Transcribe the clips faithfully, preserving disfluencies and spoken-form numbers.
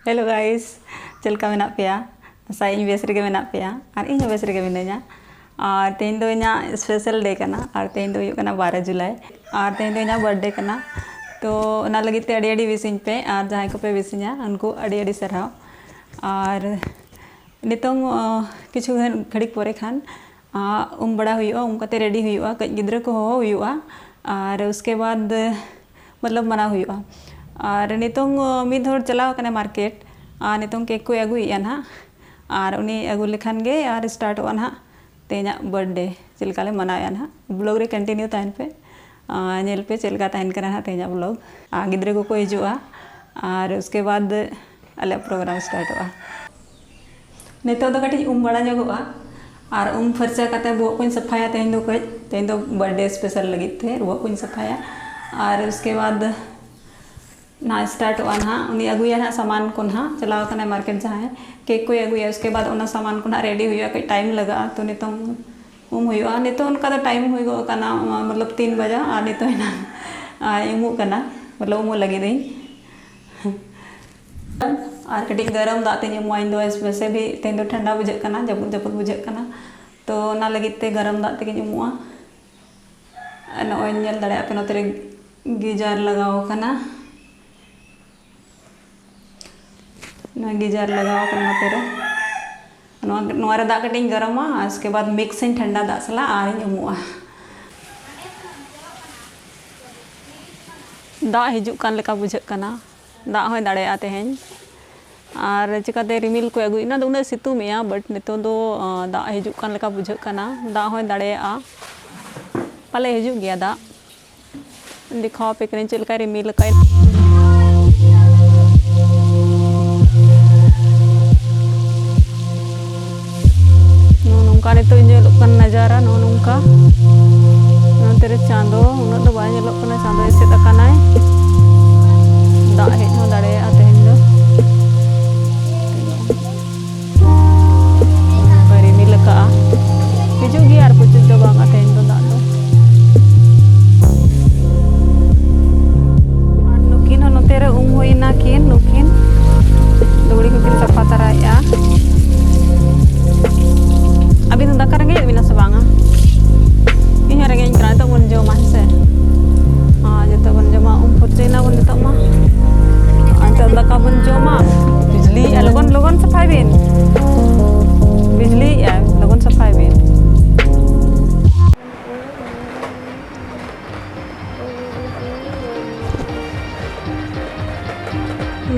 Hello guys, ᱪᱮᱫ ᱞᱮᱠᱟ ᱢᱮᱱᱟᱜ ᱯᱮᱭᱟ? ᱟᱥᱟᱭᱟᱹᱧ ᱵᱮᱥ ᱨᱮᱜᱮ ᱢᱮᱱᱟᱜ ᱯᱮᱭᱟ ᱟᱨ ᱤᱧ ᱦᱚᱸ ᱵᱮᱥ ᱨᱮᱜᱮ ᱢᱤᱱᱟᱹᱧᱟ᱾ ᱟᱨ ᱛᱮᱦᱮᱧ ᱫᱚ ᱤᱧᱟᱹᱜ special day ᱠᱟᱱᱟ ᱟᱨ ᱛᱮᱦᱮᱧ ᱫᱚ ᱦᱩᱭᱩᱜ ᱠᱟᱱᱟ ᱵᱟᱨᱚ ᱡᱩᱞᱟᱭ᱾ ᱟᱨ ᱛᱮᱦᱮᱧ ᱫᱚ ᱤᱧᱟᱹᱜ birthday ᱠᱟᱱᱟ᱾ ᱛᱚ ᱚᱱᱟ ᱞᱟᱹᱜᱤᱫ ᱛᱮ ᱟᱹᱰᱤ ᱟᱹᱰᱤ wish ᱤᱧ ᱯᱮ ᱟᱨ ᱡᱟᱦᱟᱸᱭ ᱠᱚᱯᱮ wish ᱤᱧᱟ ᱩᱱᱠᱩ ᱟᱹᱰᱤ ᱟᱹᱰᱤ ᱥᱟᱨᱦᱟᱣ᱾ ᱟᱨ ᱱᱤᱛᱚᱝ ᱠᱤᱪᱷᱩ ᱜᱷᱟᱹᱲᱤᱡ ᱯᱚᱨᱮ ᱠᱷᱟᱱ ᱩᱢ ᱵᱟᱲᱟ ᱦᱩᱭᱩᱜᱼᱟ᱾ ᱩᱢ ᱠᱟᱛᱮ ready ᱦᱩᱭᱩᱜᱼᱟ, ᱠᱟᱹᱡ ᱜᱤᱫᱽᱨᱟᱹ ᱠᱚ ᱦᱚᱦᱚ ᱦᱩᱭᱩᱜᱼᱟ᱾ ᱟᱨ ᱩᱥᱠᱮ ᱵᱟᱫ ᱢᱚᱛᱞᱚᱵ ᱢᱟᱱᱟᱣ ᱦᱩᱭᱩᱜᱼᱟ᱾ ᱟᱨ ᱱᱤᱛᱚᱝ ᱢᱤᱫ ᱦᱚᱲ ᱪᱟᱞᱟᱣ ᱟᱠᱟᱱᱟᱭ market, ᱟᱨ ᱱᱤᱛᱚᱝ cake ᱠᱚᱭ ᱟᱹᱜᱩᱭᱮᱫᱼᱟ ᱱᱟᱦᱟᱜ᱾ ᱟᱨ ᱩᱱᱤ ᱟᱹᱜᱩ ᱞᱮᱠᱷᱟᱱ ᱜᱮ ᱟᱨ startᱚᱜᱼᱟ ᱱᱟᱦᱟᱜ ᱛᱮᱦᱮᱧᱟᱜ birthday ᱪᱮᱫ ᱞᱮᱠᱟ ᱞᱮ ᱢᱟᱱᱟᱣᱮᱫᱼᱟ ᱱᱟᱦᱟᱜ᱾ Vlog ᱨᱮ continue ᱛᱟᱦᱮᱱ ᱯᱮ, ᱟᱨ ᱧᱮᱞ ᱯᱮ ᱪᱮᱫ ᱞᱮᱠᱟ ᱛᱟᱦᱮᱱ ᱠᱟᱱᱟ ᱱᱟᱦᱟᱜ ᱛᱮᱦᱮᱧᱟᱜ vlog᱾ ᱟᱨ ᱜᱤᱫᱽᱨᱟᱹ ᱠᱚᱠᱚ ᱦᱤᱡᱩᱜᱼᱟ ᱟᱨ ᱩᱥᱠᱮ ᱵᱟᱫ ᱟᱞᱮᱭᱟᱜ program startᱚᱜᱼᱟ᱾ ᱱᱤᱛᱚᱜ ᱫᱚ ᱠᱟᱹᱴᱤᱡ ᱩᱢ ᱵᱟᱲᱟ ᱧᱚᱜᱚᱜᱼᱟ᱾ ᱟᱨ ᱩᱢ ᱯᱷᱟᱨᱪᱟ ᱠᱟᱛᱮ ᱵᱚᱦᱚᱜ ᱠᱚᱧ ᱥᱟᱯᱷᱟᱭᱟ᱾ ᱛᱮᱦᱮᱧ ᱫᱚ ᱠᱟᱹᱡ, ᱛᱮᱦᱮᱧ ᱫᱚ birthday special ᱞᱟᱹᱜᱤᱫ ᱛᱮ ᱵᱚᱦᱚᱜ ᱠᱚᱧ ᱥᱟᱯᱷᱟᱭᱟ᱾ ᱟᱨ ᱩᱥᱠᱮ ᱵᱟᱫ ᱱᱟᱦᱟᱜ startᱚᱜᱼᱟ ᱱᱟᱦᱟᱜ, ᱩᱱᱤ ᱟᱹᱜᱩᱭᱟ ᱱᱟᱦᱟᱜ ᱥᱟᱢᱟᱱ ᱠᱚ ᱱᱟᱦᱟᱜ, ᱪᱟᱞᱟᱣ ᱟᱠᱟᱱᱟᱭ market ᱡᱟᱦᱟᱸᱭ, cake ᱠᱚᱭ ᱟᱹᱜᱩᱭᱟ᱾ ᱩᱥᱠᱮ ᱵᱟᱫ ᱚᱱᱟ ᱥᱟᱢᱟᱱ ᱠᱚ ᱱᱟᱦᱟᱜ ready ᱦᱩᱭᱩᱜᱼᱟ, ᱠᱟᱹᱡ time ᱞᱟᱜᱟᱜᱼᱟ᱾ ᱛᱚ ᱱᱤᱛᱚᱝ ᱩᱢ ᱦᱩᱭᱩᱜᱼᱟ᱾ ᱱᱤᱛᱚᱜ ᱚᱱᱠᱟ ᱫᱚ time ᱦᱩᱭ ᱜᱚᱫ ᱟᱠᱟᱱᱟ, ᱢᱚᱛᱞᱚᱵ ᱛᱤᱱ ᱵᱟᱡᱟ, ᱟᱨ ᱱᱤᱛᱚᱜ ᱮᱱᱟᱝ ᱟᱭ ᱩᱢᱩᱜ ᱠᱟᱱᱟ, ᱢᱚᱛᱞᱚᱵ ᱩᱢᱩᱜ ᱞᱟᱹᱜᱤᱫ ᱤᱧ᱾ ᱟᱨ ᱠᱟᱹᱴᱤᱡ ᱜᱚᱨᱚᱢ ᱫᱟᱜ ᱛᱤᱧ ᱩᱢᱩᱜᱼᱟ ᱤᱧ ᱫᱚ, ᱮᱥ-, ᱣᱮᱥᱮ ᱵᱷᱤ ᱛᱮᱦᱮᱧ ᱫᱚ ᱴᱷᱟᱱᱰᱟ ᱵᱩᱡᱷᱟᱹᱜ ᱠᱟᱱᱟ, ᱡᱟᱹᱯᱩᱫ ᱡᱟᱹᱯᱩᱫ ᱵᱩᱡᱷᱟᱹᱜ ᱠᱟᱱᱟ᱾ ᱛᱚ ᱚᱱᱟ ᱞᱟᱹᱜᱤᱫ ᱛᱮ ᱜᱚᱨᱚᱢ ᱫᱟᱜ ᱛᱮᱜᱤᱧ ᱩᱢᱩᱜᱼᱟ᱾ ᱟᱨ ᱱᱚᱜᱼᱚᱭ ᱧᱮᱞ ᱫᱟᱲᱮᱭᱟᱜ ᱯᱮ, ᱱᱚᱛᱮ ᱨᱮ geyser ᱞᱟᱜᱟᱣ ᱟᱠᱟᱱᱟ᱾ ᱱᱚᱣᱟ geyser ᱞᱟᱜᱟᱣ ᱟᱠᱟᱱᱟ ᱱᱚᱛᱮ ᱨᱮ᱾ ᱱᱚᱣᱟ, ᱱᱚᱣᱟ ᱨᱮ ᱫᱟᱜ ᱠᱟᱹᱴᱤᱡ ᱤᱧ ᱜᱚᱨᱚᱢᱟ, ᱟᱨ ᱩᱥᱠᱮ ᱵᱟᱫ mix ᱤᱧ ᱴᱷᱟᱱᱰᱟ ᱫᱟᱜ ᱥᱟᱞᱟᱜ ᱟᱨ ᱤᱧ ᱩᱢᱩᱜᱼᱟ᱾ ᱫᱟᱜ ᱦᱤᱡᱩᱜ ᱠᱟᱱ ᱞᱮᱠᱟ ᱵᱩᱡᱷᱟᱹᱜ ᱠᱟᱱᱟ, ᱫᱟᱜ ᱦᱚᱸᱭ ᱫᱟᱲᱮᱭᱟᱜᱼᱟ ᱛᱮᱦᱮᱧ᱾ ᱟᱨ ᱪᱤᱠᱟᱹᱛᱮ ᱨᱤᱢᱤᱞ ᱠᱚᱭ ᱟᱹᱜᱩᱭᱮᱫ, ᱮᱱᱟ ᱫᱚ ᱩᱱᱟᱹᱜ ᱥᱤᱛᱩᱝ ᱮᱜᱼᱟ, but ᱱᱤᱛᱚᱜ ᱫᱚ, ᱟᱸ, ᱫᱟᱜ ᱦᱤᱡᱩᱜ ᱠᱟᱱ ᱞᱮᱠᱟ ᱵᱩᱡᱷᱟᱹᱜ ᱠᱟᱱᱟ, ᱫᱟᱜ ᱦᱚᱸᱭ ᱫᱟᱲᱮᱭᱟᱜᱼᱟ, ᱯᱟᱞᱮ ᱦᱤᱡᱩᱜ ᱜᱮᱭᱟ ᱫᱟᱜ᱾ ᱫᱮᱠᱷᱟᱣ ᱟᱯᱮ ᱠᱟᱹᱱᱟᱹᱧ ᱪᱮᱫ ᱞᱮᱠᱟᱭ ᱨᱤᱢᱤᱞ ᱟᱠᱟᱫ᱾ ᱱᱚᱜᱼᱚ ᱱᱚᱝᱠᱟ ᱱᱤᱛᱚᱜ ᱧᱮᱞᱚᱜ ᱠᱟᱱ ᱱᱟᱡᱟᱨᱟ, ᱱᱚᱜᱼᱚ ᱱᱚᱝᱠᱟ᱾ ᱱᱚᱛᱮ ᱨᱮ ᱪᱟᱸᱫᱚ ᱩᱱᱟᱹᱜ ᱫᱚ ᱵᱟᱭ ᱧᱮᱞᱚᱜ ᱠᱟᱱᱟ, ᱪᱟᱸᱫᱚ ᱮᱥᱮᱫ ᱟᱠᱟᱱᱟᱭ᱾ ᱫᱟᱜ ᱦᱮᱡ ᱦᱚᱸ ᱫᱟᱲᱮᱭᱟᱜᱼᱟ ᱛᱮᱦᱮᱧ ᱫᱚ᱾ ᱨᱤᱢᱤᱞ ᱟᱠᱟᱜᱼᱟ, ᱦᱤᱡᱩᱜ ᱜᱮᱭᱟ ᱟᱨ ᱯᱨᱚᱪᱩᱨ ᱫᱚ ᱵᱟᱝᱟ ᱛᱮᱦᱮᱧ ᱫᱚ ᱫᱟᱜ ᱫᱚ᱾ ᱟᱨ ᱱᱩᱠᱤᱱ ᱦᱚᱸ ᱱᱚᱛᱮ ᱨᱮ ᱩᱢ ᱦᱩᱭ ᱮᱱᱟ ᱠᱤᱱ, ᱱᱩᱠᱤᱱ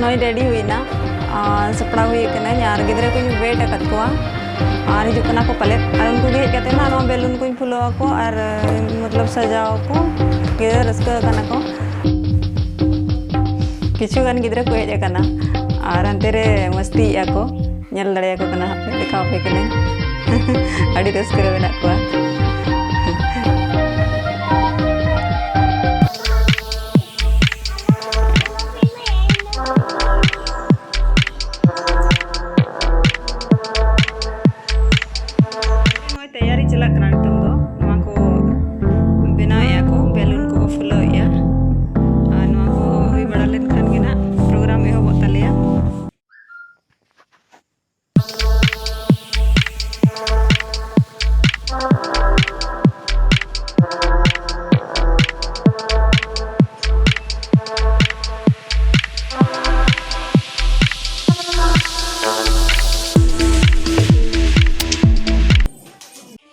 ᱱᱚᱜᱼᱚᱭ ᱨᱮᱰᱤ ᱦᱩᱭᱱᱟ ᱟᱨ ᱥᱟᱯᱲᱟᱣ ᱦᱩᱭ ᱟᱠᱟᱱᱟ ᱟᱨ ᱜᱤᱫᱽᱨᱟᱹ ᱠᱚᱧ ᱣᱮᱴ ᱟᱠᱟᱫ ᱠᱚᱣᱟ ᱟᱨ ᱦᱤᱡᱩᱜ ᱠᱟᱱᱟ ᱠᱚ ᱯᱟᱞᱮᱫ᱾ ᱟᱨ ᱩᱱᱠᱩ ᱜᱮ ᱦᱮᱡ ᱠᱟᱛᱮ ᱱᱟᱜ ᱱᱚᱣᱟ ᱵᱮᱞᱩᱱ ᱠᱚᱧ ᱯᱷᱩᱞᱟᱹᱣ ᱟᱠᱚ ᱟᱨ ᱢᱚᱛᱞᱚᱵ ᱥᱟᱡᱟᱣ ᱟᱠᱚ᱾ ᱜᱤᱫᱽᱨᱟᱹ ᱨᱟᱹᱥᱠᱟᱹ ᱟᱠᱟᱱᱟ ᱠᱚ᱾ ᱠᱤᱪᱷᱩ ᱜᱟᱱ ᱜᱤᱫᱽᱨᱟᱹ ᱠᱚ ᱦᱮᱡ ᱟᱠᱟᱱᱟ ᱟᱨ ᱦᱟᱱᱛᱮ ᱨᱮ ᱢᱟᱹᱥᱛᱤᱭᱮᱫᱼᱟ ᱠᱚ᱾ ᱧᱮᱞ ᱫᱟᱲᱮᱭᱟᱠᱚ ᱠᱟᱱᱟ, ᱦᱟᱯᱮ ᱫᱮᱠᱷᱟᱣ ᱟᱯᱮ ᱠᱟᱹᱱᱟᱹᱧ᱾ ᱟᱹᱰᱤ ᱨᱟᱹᱥᱠᱟᱹ ᱨᱮ ᱢᱮᱱᱟᱜ ᱠᱚᱣᱟ᱾ ᱱᱚᱜᱼᱚᱭ ᱛᱮᱭᱟᱨᱤ ᱪᱟᱞᱟᱜ ᱠᱟᱱᱟ ᱱᱤᱛᱚᱝ ᱫᱚ᱾ ᱱᱚᱣᱟ ᱠᱚ ᱵᱮᱱᱟᱣᱮᱫᱼᱟ ᱠᱚ, ᱵᱮᱞᱩᱱ ᱠᱚᱠᱚ ᱯᱷᱩᱞᱟᱹᱣᱮᱫᱼᱟ᱾ ᱟᱨ ᱱᱚᱣᱟ ᱠᱚ ᱦᱩᱭ ᱵᱟᱲᱟ ᱞᱮᱱᱠᱷᱟᱱ ᱜᱮ ᱱᱟᱜ ᱯᱨᱳᱜᱨᱟᱢ ᱮᱦᱚᱵᱚᱜ ᱛᱟᱞᱮᱭᱟ᱾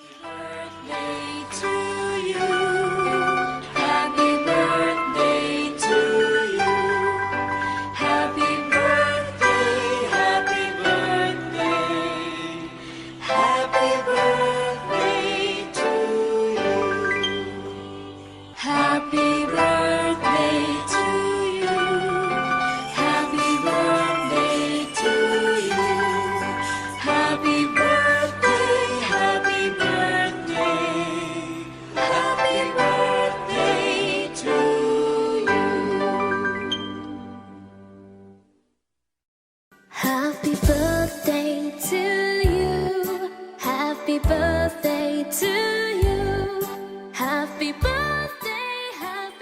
Birthday to you. Happy birthday to you. Happy birthday, happy birthday. Happy birthday to you. Happy birthday to you. Happy birthday to you. Happy birthday, happy birthday. Happy birthday to you. Happy birthday to you. Happy birthday to you. Happy birthday, happy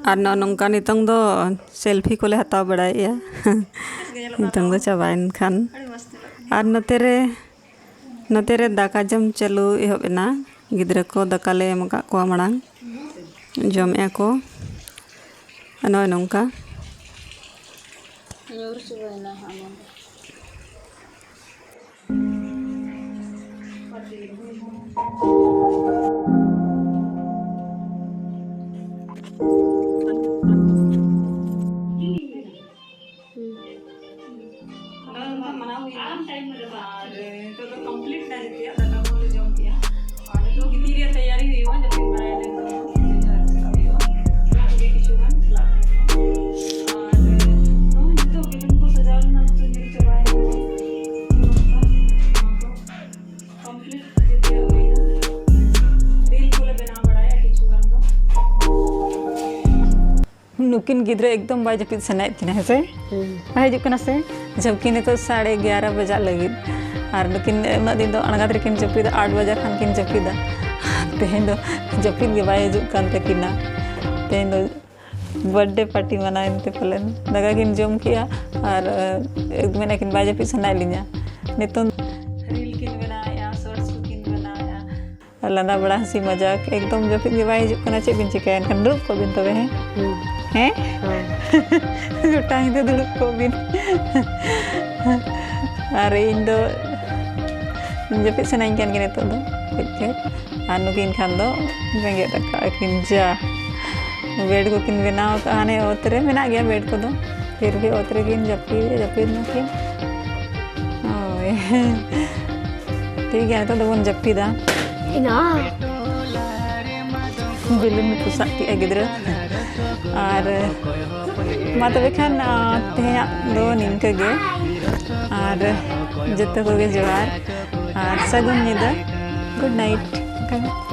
ᱟᱨ ᱱᱚᱜᱼᱚ ᱱᱚᱝᱠᱟ ᱱᱤᱛᱚᱝ ᱫᱚ selfie ᱠᱚᱞᱮ ᱦᱟᱛᱟᱣ ᱵᱟᱲᱟᱭᱮᱫᱼᱟ᱾ ᱱᱤᱛᱚᱝ ᱫᱚ ᱪᱟᱵᱟᱭᱮᱱ ᱠᱷᱟᱱ᱾ ᱟᱹᱰᱤ ᱢᱚᱡᱽ ᱧᱮᱞᱚᱜ ᱟᱨ ᱠᱟᱱᱟ᱾ ᱱᱚᱛᱮ ᱨᱮ, ᱱᱚᱛᱮ ᱨᱮ ᱫᱟᱠᱟ ᱡᱚᱢ ᱪᱟᱹᱞᱩ ᱮᱦᱚᱵ ᱮᱱᱟ᱾ ᱜᱤᱫᱽᱨᱟᱹ ᱠᱚ ᱫᱟᱠᱟ ᱞᱮ ᱮᱢ ᱟᱠᱟᱫ ᱠᱚᱣᱟ ᱢᱟᱲᱟᱝ᱾ ᱡᱚᱢᱮᱫᱼᱟ ᱠᱚ᱾ ᱱᱚᱜᱼᱚᱭ ᱱᱚᱝᱠᱟ᱾ ᱧᱩᱨ ᱪᱟᱵᱟᱭᱮᱱᱟ ᱦᱟᱸᱜ ᱱᱚᱰᱮ᱾ ᱦᱩᱸ᱾ ᱚᱱᱟ ᱫᱚ ᱱᱟᱦᱟᱜ ᱢᱟᱱᱟᱣ ᱦᱩᱭᱩᱜᱼᱟ᱾ ᱟᱨ ᱱᱤᱛᱚᱜ ᱫᱚ complete ᱱᱟ ᱡᱮᱛᱮᱭᱟᱜ, ᱫᱟᱠᱟ ᱠᱚᱞᱮ ᱡᱚᱢ ᱠᱮᱜᱼᱟ᱾ ᱟᱨ ᱱᱤᱛᱚᱜ ᱜᱤᱛᱤᱡ ᱨᱮᱭᱟᱜ ᱛᱮᱭᱟᱨᱤ ᱦᱩᱭᱩᱜᱼᱟ, ᱡᱟᱹᱯᱤᱫ ᱵᱟᱲᱟᱭᱟᱞᱮ ᱱᱤᱛᱚᱜ ᱫᱚ᱾ ᱡᱟᱦᱟᱸ ᱨᱮ ᱪᱟᱞᱟᱜ ᱦᱩᱭᱩᱜᱼᱟ᱾ ᱚᱱᱟ ᱠᱚᱜᱮ ᱠᱤᱪᱷᱩ ᱜᱟᱱ ᱪᱟᱞᱟᱜ ᱦᱩᱭᱩᱜᱼᱟ᱾ ᱟᱨ ᱱᱚᱜᱼᱚᱭ ᱱᱤᱛᱚᱜ ᱵᱮᱞᱩᱱ ᱠᱚ ᱥᱟᱡᱟᱣ ᱞᱮᱱᱟ, ᱱᱤᱛᱚᱜ ᱧᱮᱞ ᱪᱟᱵᱟᱭᱮᱱᱟ᱾ ᱱᱚᱝᱠᱟ ᱱᱚᱣᱟ ᱠᱚ complete ᱡᱮᱛᱮᱭᱟᱜ ᱦᱩᱭᱱᱟ᱾ Reel ᱠᱚᱞᱮ ᱵᱮᱱᱟᱣ ᱵᱟᱲᱟᱭᱟ ᱠᱤᱪᱷᱩ ᱜᱟᱱ ᱫᱚ᱾ ᱱᱩᱠᱤᱱ ᱜᱤᱫᱽᱨᱟᱹ ᱮᱠᱫᱚᱢ ᱵᱟᱭ ᱡᱟᱹᱯᱤᱫ ᱥᱟᱱᱟᱭᱮᱫ ᱠᱤᱱᱟ, ᱦᱮᱸ ᱥᱮ? ᱦᱩᱸ᱾ ᱵᱟᱭ ᱦᱤᱡᱩᱜ ᱠᱟᱱᱟ ᱥᱮ? ᱡᱚᱵᱠᱤ ᱱᱤᱛᱚᱜ ᱥᱟᱲᱮ ᱮᱜᱟᱨᱚ ᱵᱟᱡᱟᱜ ᱞᱟᱹᱜᱤᱫ᱾ ᱟᱨ ᱱᱩᱠᱤᱱ ᱩᱱᱟᱹᱜ ᱫᱤᱱ ᱫᱚ ᱟᱬᱜᱟᱛ ᱨᱮᱠᱤᱱ ᱡᱟᱹᱯᱤᱫᱟ, ᱟᱴ ᱵᱟᱡᱟ ᱠᱷᱟᱱ ᱠᱤᱱ ᱡᱟᱹᱯᱤᱫᱟ᱾ ᱛᱮᱦᱮᱧ ᱫᱚ ᱡᱟᱹᱯᱤᱫ ᱜᱮ ᱵᱟᱭ ᱦᱤᱡᱩᱜ ᱠᱟᱱ ᱛᱟᱹᱠᱤᱱᱟ᱾ ᱛᱮᱦᱮᱧ ᱫᱚ birthday party ᱢᱟᱱᱟᱣᱮᱱ ᱛᱮ ᱯᱟᱞᱮᱱ ᱫᱟᱠᱟ ᱠᱤᱱ ᱡᱚᱢ ᱠᱮᱜᱼᱟ ᱟᱨ, ᱮ, ᱢᱮᱱᱮᱫ ᱠᱤᱱ ᱵᱟᱭ ᱡᱟᱹᱯᱤᱫ ᱥᱟᱱᱟᱭᱮᱫ ᱞᱤᱧᱟ᱾ ᱱᱤᱛᱚᱝ reel ᱠᱤᱱ ᱵᱮᱱᱟᱣᱮᱫᱼᱟ, shorts ᱠᱚᱠᱤᱱ ᱵᱮᱱᱟᱣᱮᱫᱼᱟ᱾ ᱞᱟᱸᱫᱟ ᱵᱟᱲᱟ, ᱦᱟᱹᱥᱤ ᱢᱟᱡᱟᱠ, ᱮᱠᱫᱚᱢ ᱡᱟᱹᱯᱤᱫ ᱜᱮ ᱵᱟᱭ ᱦᱤᱡᱩᱜ ᱠᱟᱱᱟ᱾ ᱪᱮᱫ ᱵᱤᱱ ᱪᱤᱠᱟᱹᱭᱟ ᱮᱱᱠᱷᱟᱱ? ᱫᱩᱲᱩᱵ ᱠᱚᱜ ᱵᱤᱱ ᱛᱚᱵᱮ, ᱦᱮᱸ? ᱦᱩᱸ᱾ ᱦᱮᱸ? ᱦᱳᱭ᱾ ᱜᱚᱴᱟ ᱧᱤᱫᱟᱹ ᱫᱩᱲᱩᱵ ᱠᱚᱜ ᱵᱤᱱ᱾ ᱟᱨ ᱤᱧ ᱫᱚ ᱡᱟᱹᱯᱤᱫ ᱥᱟᱱᱟᱧ ᱠᱟᱱ ᱜᱮᱭᱟ ᱱᱤᱛᱚᱜ ᱫᱚ ᱠᱟᱹᱡ ᱠᱟᱹᱡ᱾ ᱟᱨ ᱱᱩᱠᱤᱱ ᱠᱷᱟᱱ ᱫᱚ ᱵᱮᱸᱜᱮᱫ ᱟᱠᱟᱫ ᱟᱹᱠᱤᱱ ᱡᱟ᱾ Bed ᱠᱚᱠᱤᱱ ᱵᱮᱱᱟᱣ ᱟᱠᱟᱫᱼᱟ, ᱦᱟᱱᱮ ᱚᱛ ᱨᱮ ᱢᱮᱱᱟᱜ ᱜᱮᱭᱟ bed ᱠᱚᱫᱚ, ᱯᱷᱤᱨ ᱵᱷᱤ ᱚᱛ ᱨᱮᱠᱤᱱ ᱡᱟᱹᱯᱤᱫ, ᱡᱟᱹᱯᱤᱫ ᱱᱟᱠᱤᱱ᱾ ᱦᱳᱭ᱾ ᱴᱷᱤᱠ ᱜᱮᱭᱟ, ᱱᱤᱛᱚᱜ ᱫᱚᱵᱚᱱ ᱡᱟᱹᱯᱤᱫᱟ᱾ ᱤᱱᱟ᱾ ᱵᱮᱞᱩᱱ ᱯᱚᱥᱟᱜ ᱠᱮᱜᱼᱟ ᱜᱤᱫᱽᱨᱟᱹ᱾ ᱟᱨ ᱢᱟ ᱛᱚᱵᱮ ᱠᱷᱟᱱ, ᱟ, ᱛᱮᱦᱮᱧᱟᱜ ᱫᱚ ᱱᱤᱝᱠᱟᱹ ᱜᱮ᱾ ᱟᱨ ᱡᱚᱛᱚ ᱠᱚᱜᱮ ᱡᱚᱦᱟᱨ ᱟᱨ ᱥᱟᱹᱜᱩᱱ ᱧᱤᱫᱟᱹ᱾ Good night᱾